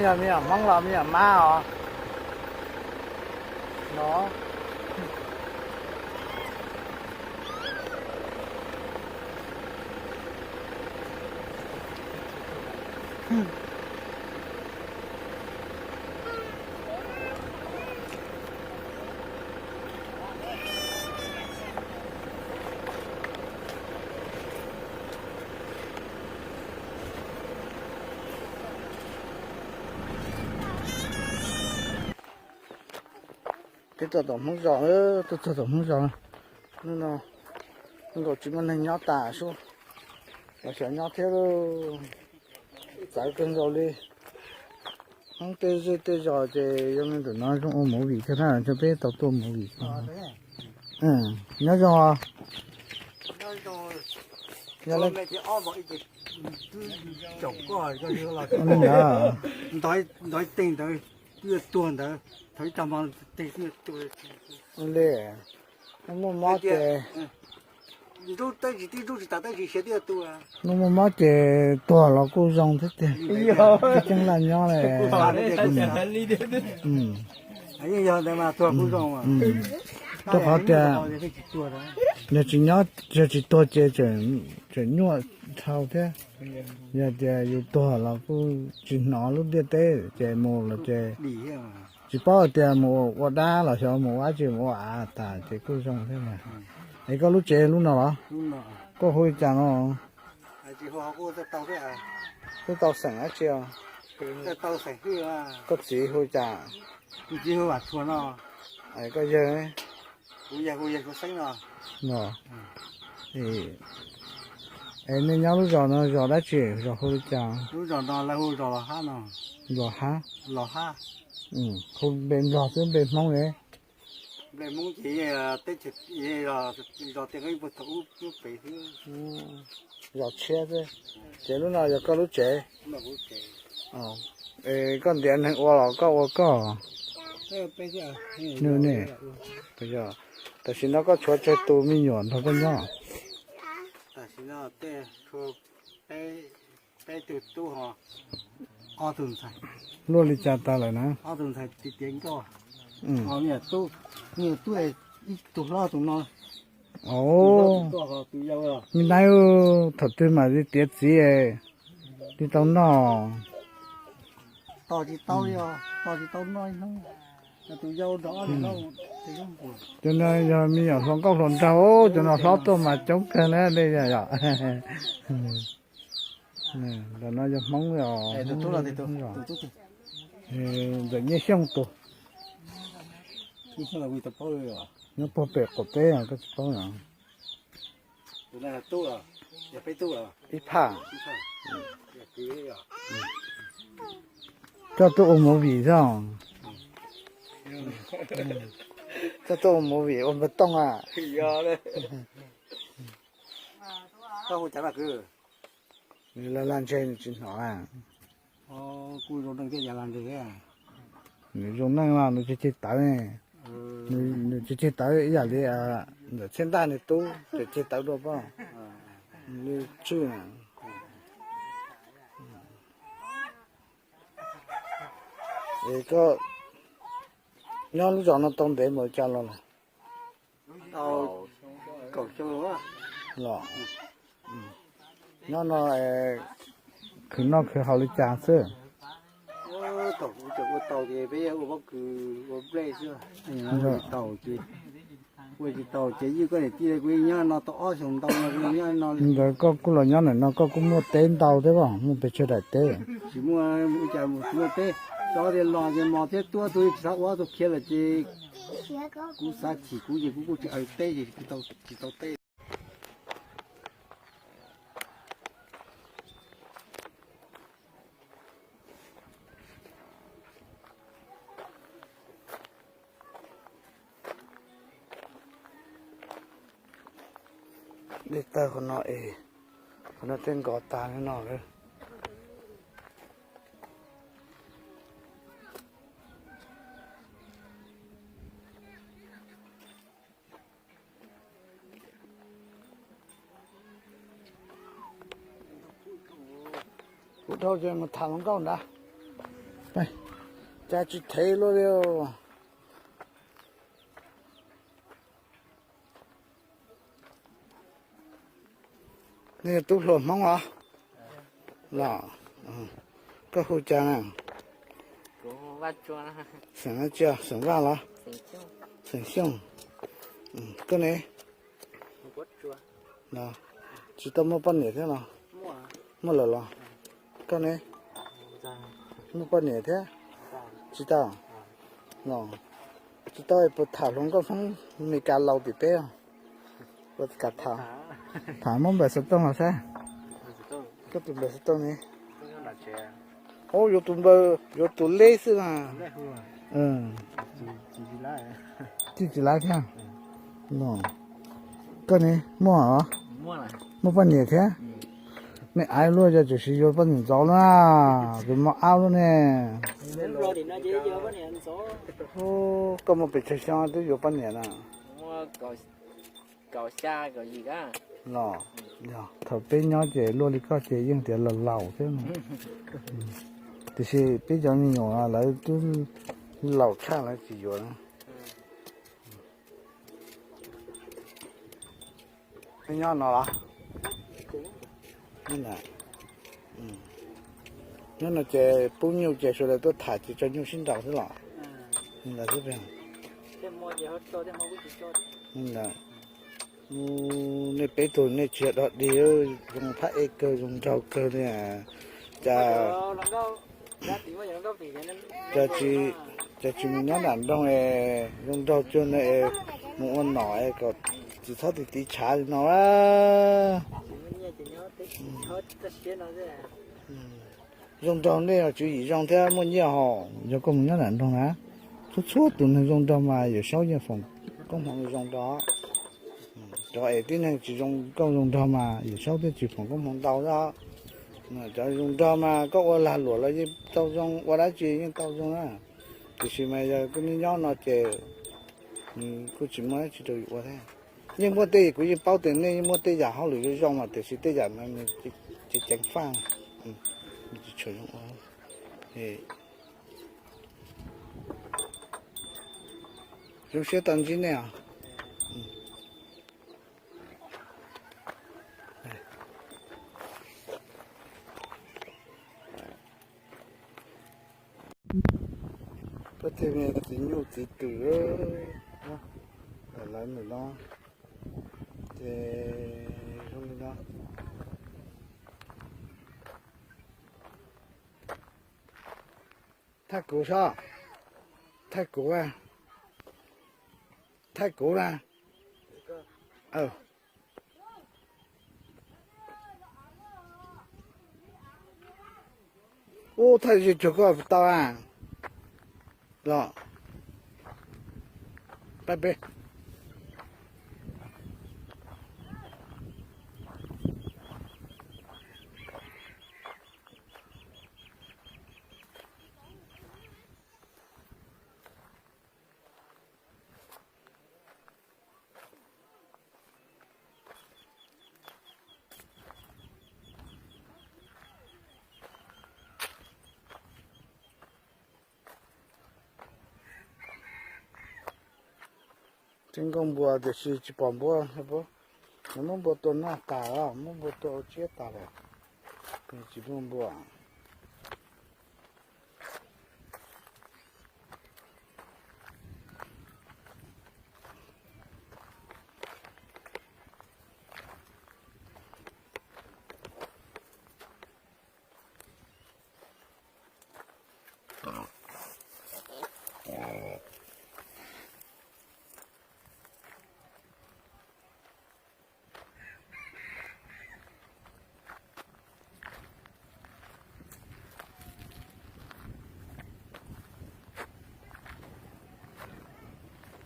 Yog me nyuam Hmoob los me nyuam mab os. No. Peb tuaj tom Hmoob zos, tuaj txog tom Hmoob zos. Hnub no zoo nkaus tsis muaj neeg nyob tas sub, los xyov nyob thiab lauj. Txawv kawg nkaus li. Hmoob tej zej tej zos ces zoo li ntawm no zoo ua movie thiab na, rau peb tau tuaj movie. Nyob zoo os. Yog li ntawd, ntawd teeg ntawd twb yuav tuag ntawd, thaum ib tag hmo teeg twb yuav tuag li. Muaj mob ces, muaj mob ces tuag los kuj zoo thiab tiag. Tib ceeb laj nyob li. Rau qhov tias yog tsis nyob, yog tsis tuag ces tseem nyuaj dhau thiab. Yog tias yus tuag los kuj tsis hnov lub ntiaj teb ces mus los ces tsis paub hais tias mus ua dab los xyov mus ua dab tsi, mus ua av tas ces kuj zoo thiab. Es koj lub tsev lub no los? Koj hu li cas no? Twb tau xeem dab tsi os? Koj txiv hu li cas? Koj yawg? Es nej nyob lub zos no zos dab tsi, zos hu li cas? Los Hab. Hu npe Nplog xwb npe Hmoob ne? Zos tshiab xwb. Ces lub no yog koj lub tsev. Es koj ntiav neeg ua los koj ua koj? Ne, tam sim no koj tshuav tsawg tus me nyuam nrog koj nyob? Luaj li cas tas lawm na? Me nyuam tub, ib tug hlob tus no. Me nab, thaum twg mam li tiav txiv li tau noj? Tos tsis tau li os, tos tsis tau noj ib hnub. Cov no yog me nyuam hluas nkauj hluas nraug, cov no hlob tuaj mas coob kawg na. Ntawm no yog Hmoob os. Ntxawm Nyiaj Xyooj tus nyob puag pem qaum teb, koj tsis paub os. Ib phaj. Koj tuaj ua movie xwb. Koj tuaj ua movie ua npawg Tooj a? Nws laj laj ntseg nws tsis hnov. Nws zoo neej los nws ceg ceg tawv, nws ceg ceg tawv ib yam li ntawm Txhiaj Ntaj nws tub ceg ceg tawv dua pob, nws tswj na. Es koj nyob lub zos no tau ntev npaum li cas los lawm? Los, nyob no khwv noj khwv haus li cas xwb? Ua tau ces peb ua pob kws ua nplej xwb. Ua tsis tau ces, ua tsis tau ces ywj koj niam tij, kuv nyob no tau ob xyoos ntau no, kuv nyob no. Ntawd koj kuj los nyob ntawm no koj kuj muaj teb ntau thiab, muaj pes tsawg daim teb? Tsis muaj, tsis muaj teb, cov tias los ces mos thiab tuab tug tsis xav ua tug khiav lawm ces kuv xav chim kuv ces kuv kuj tsis aws teb ces tsis tau teb. Dej tawg qhov no es, qhov no twb nkos tag li no lawm. Kuv dhau ces mus tham hluas nkauj nrad. Cas tsis thev luaj li. Nej yog tub hluas Hmoob los? Los, koj hu cas na? Xeem no tsi, xeem Vaj los? Xeem Xyooj. Koj ne? Tsis tau muaj poj niam thiab los? Muaj lawm los? Koj ne? Muaj poj niam thiab? Tsis tau los? Tsis tau puas tham hluas nkauj Hmoob Meskas laus tim peb? Puas kam tham? Tham muab npawb xov tooj los saib. Koj tus npawb xov tooj ne? Ub, yuav tus npawb, yuav tus lej xwb na. Tsis tsis laib thiab. Koj ne muaj os? Muaj poj niam thiab? Nej aiv luaj yog tseem siv yuav poj niam ntxov na, tus mos ab luaj ne. Koj muaj pes tsawg xyoo twb yuav poj niam na? Los, yog thaum peb nyob ces luaj li koj ces yeej tias laus laus thiab no. Tiam sis peb cov me nyuam lawv twb laus tshaj lawv tsis yuav. Nyob no los? Nyob no ces pub nyuj ces sawv daws tuaj tham ces tso nyuj sib nraus xwb los? Nej peb tug nej tsis yog dog dig, zoo phab ej kawg, zoo nraug kawg li. Cas, cas tsis mus nyob nram nroog es zoo nraug cuag no es mus ua nom es kom tsis txhob tiv tiv tshav li no a. Zoo nraug nej tswv yim zoo thiab muaj nyiaj hos, yog koj mus nyob nram nroog na, txhua txhua tus neeg zoo nraug mas Yawm Saub yeej foom koob hmoov zoo rau. Cov es tib neeg tsis zoo nkauj zoo nraug mas Yawm Saub thiaj tsis foom koob hmoov ntau xwb. Cov zoo nraug mas koj ua lag luam los yeej tau zoo, ua dab tsi yeej tau zoo na. Tiam sis mas yog koj nyob nyob no ces nws kuj tsis muaj dab tsi rau yus ua thiab. Yeej muaj tej, kuv yeej paub tias nej yeej muaj tej yam hauj lwm zoo zoo mas tiam sis tej yam no nws tsis ceev faj, nws tsis tshua zoo ua. Zoo siab tau ntsib nej os. Peb tej me txiv nyuj txiv twm lawv ntawm no ces zoo li no. Thaij kuv sob, thaij kuv, thaij kuv na. Ub, thaij zis cuag koj puas tau a? Los, pab peb. Tsis nkauj npua tiam sis tsis pom npua, nws muab npua tua noj tas, muab npua tua ua tsiab tas lawm, tsis muaj npua.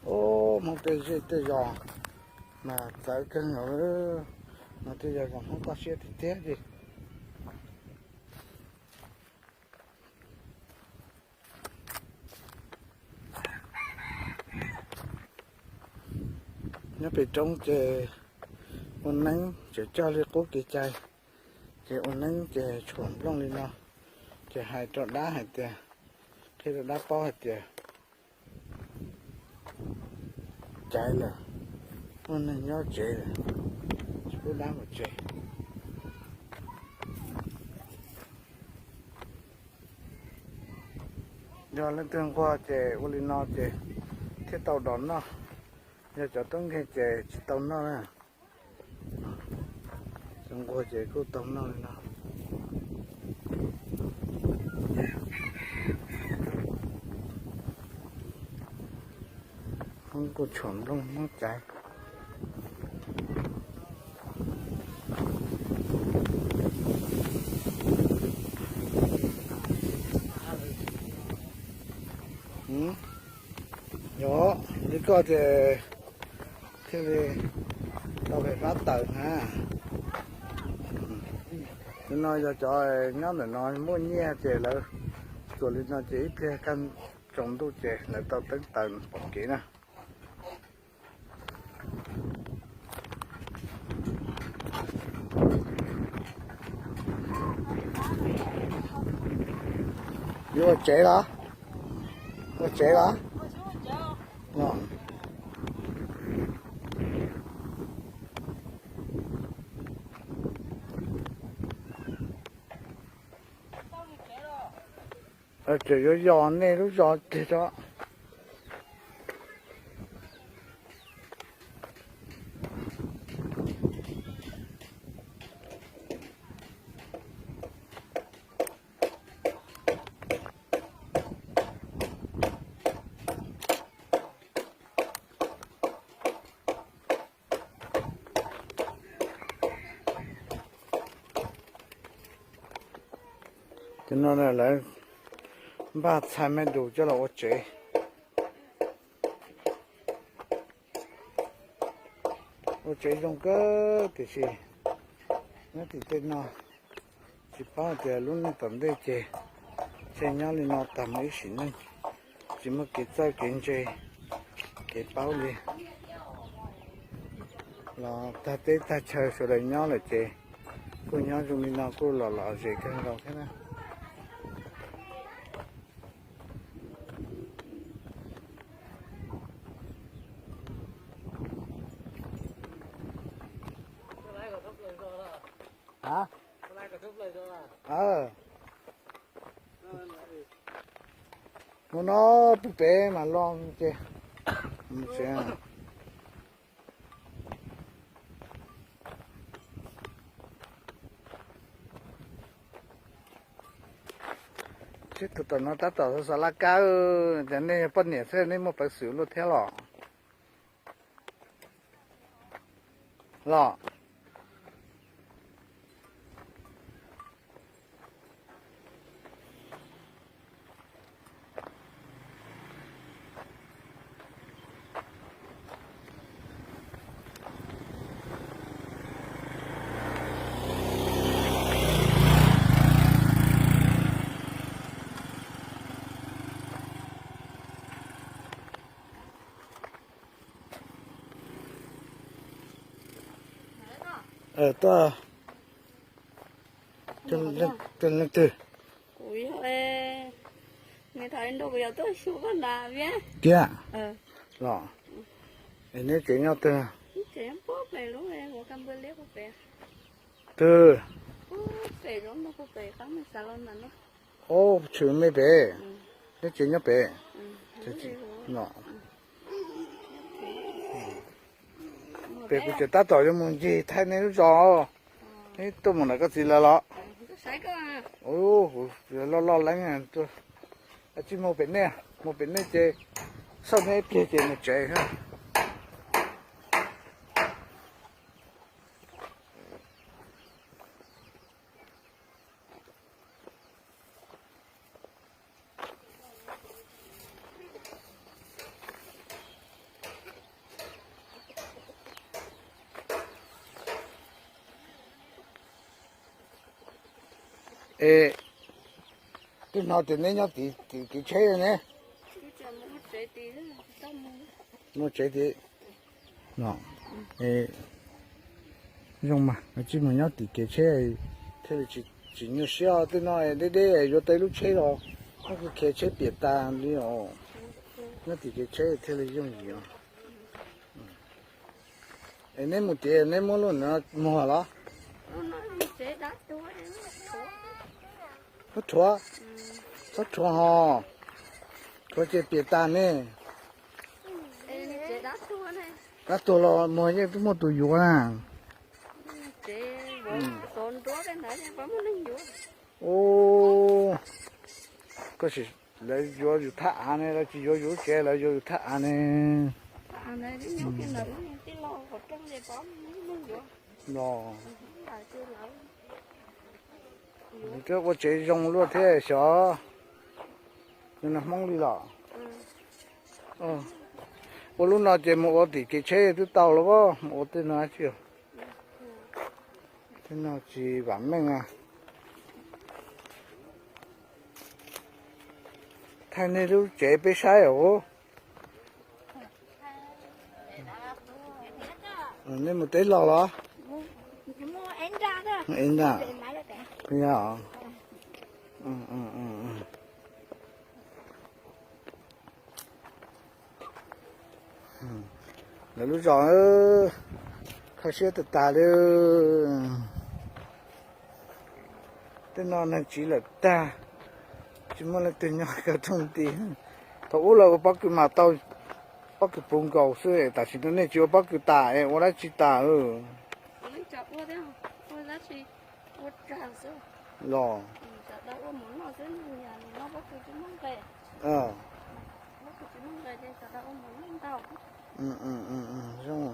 Ub, Hmoob tej zej tej zos mas txawv kawg nkaus, mas tej zos zoo Hmoob toj siab tiag tiag li. Nyob pem roob ces ua neeb tseem coj li qub kev cai, ces ua neeb ces tshuam nplooj li no, ces hais rau dab hais tias Dab paub hais tias caiv lawm, muaj neeg nyob tsev lawm, tsis pub dab mus tsev. Yog leej twg nquag ces ua li no ces thiaj tau dos noj. Yog cov tub nkeeg ces tsis tau noj na. Cov nquag ces kuj tau noj li no. Hmoob kuj tshuam nplooj Hmoob caiv. Yog li koj ces thiaj li tau pem pab tawm na. Tus no yog cov nyob ntawm no muaj nyiaj ces lawv txuas li no ces ib pliag kaj tsaus ntuj ces lawv tau teeb taws pom kev na. Yuav ua tsev los? Ua tsev los? Tseem yuav yos nej lub zos kiag tso. Cov no lawv npaj txhais me dus coj los ua tsev. Ua tsev zoo kawg tiam sis nyob tim tej no tsis paub tias lub neej tom ntej ces ntshe nyob li no tag mus ib sim neej, tsis muaj kev txawj kev ntse, kev paub li. Los tag teb tag chaw sawv daws nyob lawm ces kuj nyob zoo li no kuj lom lom zem kawg nkaus thiab na. Mus no pub pem mas los ces mus tsev. Sib tug tom no tab tom xav laj kab, ces nej yog poj niam xwb nej muaj peev xwm luaj thiab los? Los. Tuaj, leej twg? Tiag los? Es Neb tsev nyob twg? Twg? Ub, tshwm me pem. Neb tsev nyob pem. Pem kuv tseem tab tom yuav mus ncig thaij nej lub zos. Neb tuaj mus ntawm koj txiv lawv los? Ub, kuv loj loj leeb tuaj. Tsis mus pem nej, mus pem nej ces xauj neb ib pliag ces mus tsev. Es twb hnov tias neb nyob tim kev tsheb ne. Mus tsev tid. Zoo mas tsis mus nyob tim kev tsheb thiaj li tsis nyuaj siab. Tej no deb deb yuav tau ib lub tsheb los. Nyob kev tsheb piam tas li os. Nyob tim kev tsheb thiaj li yooj yim os. Es neb mus tias neb muab lub no muag los? Txhob rhuav, txhob rhuav ho. Rhuav ces piam tas ne. Dab tuag los muag yeej twb muaj tus yuav na. Ub, koj sim, lawv yuav yus thaj av ne, lawv tsis yuav yus lub tsev, lawv yuav yus thaj av ne. Los, ua tsev zoo luaj thiab xyov. Nws Hmoob li los. Ua lub no ces mus ua tim kev tsheb twb tau los, mus ua tej no tsis, tej no tsis vam meej. Thaij nej lub tsev peb saib os. Nej mus teb los los? Ntag. Lawv lub zos kho siab tag tas li. Tej no neeg tsiv lawm tag, tsis muaj leej twg nyob kawg rooj nti. Thaum ub lawv ua pob kws mas tau pob kws puv nkaus xwb, tam sim no nej tsis ua pob kws tas es ua dab tsi tas? Los, zoo.